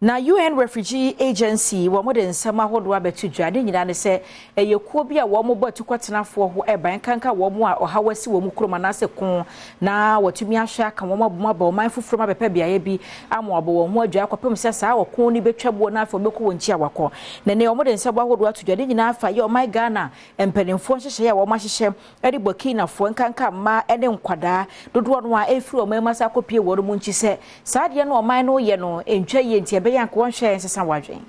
Na UN Refugee Agency wɔn de nsɛm ahodoɔ abɛto dwa. Ne nyinaa ne sɛ ɛyɛ kuo bi a wɔn bɔ atukɔtenafoɔ ho ban, nkanka wɔn a ɔhaw asi wɔn kurom anaasɛ ko na wɔatumi ahwɛ aka wɔn abom aba ɔman foforɔ mu abɛpɛ beaeɛ bi ama wɔabɔ wɔn ho adwaa kɔpem sɛ saa ɔko no bɛtwa buo na afei wɔbɛkɔ wɔn nkyi a wɔakɔ. Na nnɛ wɔn de nsɛm ahodoɔ ato dwa. Ne nyinaa fa yɛ ɔman Ghana mpanimfoɔ nhyehyɛeɛ a wɔn ahyehyɛ de Burkinafoɔ, nkanka mmaa ne nkwadaa dodoɔ no ara refiri ɔman mu asa akɔpue wɔn mu nkyi sɛ saa adeɛ no ɔman no reyɛ no ntwa yie nti ɛbɛyɛ anka wɔnhwɛ nsesa wɔn adwene.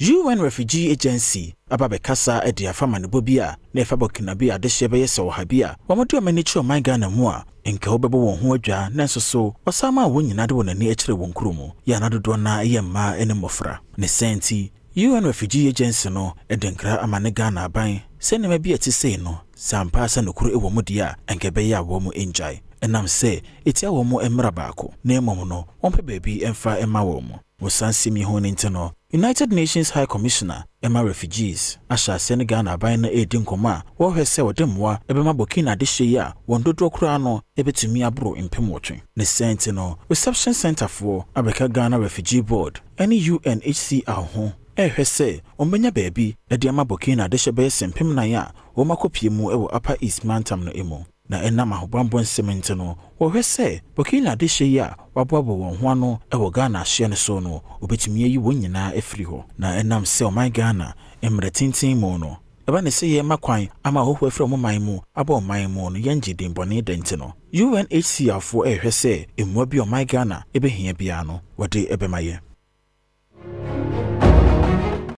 UN Refugee Agency aba abɛkasa de afa amanebɔ bi a na ɛfa Burkinabe adehyeɛ bɛyɛ sɛ ɔha bi a wɔde wɔn ani kyerɛ ɔman Ghana mu a nka wobɛbɔ wɔn ho adwaa nanso so wɔsan maa wɔn nyinaa de wɔn ani kyerɛɛ wɔn kuro mu yɛ a na dodoɔ no ara yɛ mmaa ne mmɔfra. Ne saa nti, UN Refugee Agency no de nkra ama ne Ghana aban sɛ nneɛma bi a ɛte sei no, sɛ ampa ara sɛ nokore wɔ mu deɛ a, anka ɛbɛyɛ a wɔn ngyae, ɛnam sɛ ɛtia wɔn mmra baako, na mmom no wɔmpɛ baabi mfa mma wɔn. Wɔ saa nsɛm yi ho no nti no, United Nations High Commissioner ma Refugees ahyɛ aseɛ ne Ghana aban no redi nkɔmmɔ a wɔrehwɛ sɛ wɔde mmoa bɛma Burkina adehyeɛ yi a wɔn dodoɔ koraa no bɛtumi aboro 8,000. Ne saa nti no, Reception Centre foɔ abɛka Ghana Refugee Board ne UNHCR ho rehwɛ sɛ wɔbɛnya baabi de ama Burkina adehyɛ bɛyɛ sɛ 4,000 a wɔakɔpue mu wɔ Upper East mantam no mu. Na ɛnam ahobammɔ nsɛm nti no, wɔhwɛ sɛ Burkina adehyɛ yi a wɔaboaboa wɔn ho ano wɔ Ghana ahyeɛ no so no, wɔbɛtumi ayi wɔn nyinaa afiri hɔ. Na ɛnam sɛ ɔman Ghana mmerɛ tenten mu no, Ɛba no sɛ yɛrema kwan ama ahɔho afiri wɔn man mu aba ɔman mu no, yɛngye din bɔne da nti no, UNHCR foɔ rehwɛ sɛ mmoa bi a ɔman Ghana bɛhia biara no, wɔde bɛma yɛn.